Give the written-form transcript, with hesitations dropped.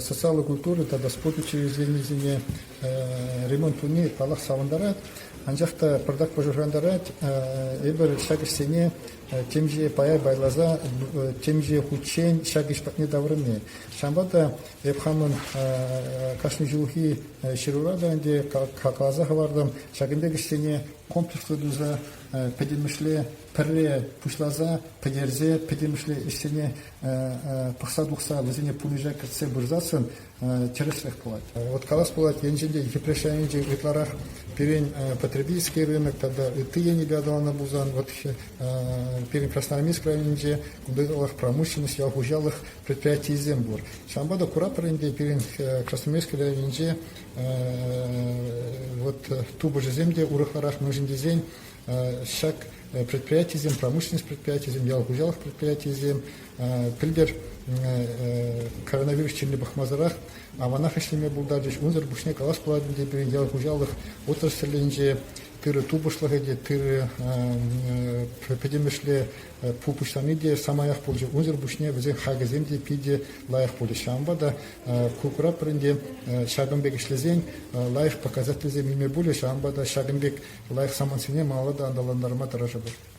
социаллӑ культура тата спорт учрежденийӗсене ремонт туни, паллах, савӑнтарать. Анчах та пӑртак пӑшӑрхантарать. Эпир ҫак ӗҫсене темиҫе пая пайласа темиҫе хутчен ҫак ӗҫ патне таврӑнни. Ҫавӑнпа та эп хамӑн кашни ҫулхи ҫырура та ӗнтӗ каласа хӑвартӑм, ҫакӑн пек ӗҫсене комплекслӑ туса пӗтӗмӗшле пӗрре пуҫласа пӗтерсе пӗтӗмӗшле ӗҫсене пӑхса тухса вӗсене пурнӑҫа кӗртсе пырсассӑн тӗрӗслӗх пулать. Вот калас пулать, енчен те Йӗпреҫ районӗнче ытларах пирӗн потребительский рынок тата ытти енӗпе аталаннӑ пулсан, вот пирӗн Красноармейск районӗнче кунта ытларах промышленность, ял хуҫалӑх предприятийӗсем пур. Ҫавӑнпа та куратпӑр ӗнтӗ пирӗн Красноармейск районӗнче вот тупӑшӗсем те урӑхларах, мӗншӗн тесен ҫак предприятисем, промышленность предприятийӗсем, ял хуҫалӑх предприятийӗсем пӗлтӗр коронавирус чирне пӑхмасӑрах аванах ӗҫлеме пултарчӗҫ. Унсӑр пуҫне калас пулать ӗнтӗ пирӗн ял хуҫалӑх отраслӗнче тырӑ тупӑшлӑхӗ те, тырӑ пӗтӗмӗшле пуҫлани те самаях пулчӗ. Унсӑр пуҫне вӗсен хакӗсем те питӗ лайӑх пулчӗҫ. Ҫавӑнпа та куратпӑр ӗнтӗ ҫакӑн пек ӗҫлесен лайӑх показательсем илме пулӗ. Ҫавӑнпа та ҫакӑн пек лайӑх самантсене малалла та аталантарма тӑрӑшӑпӑр.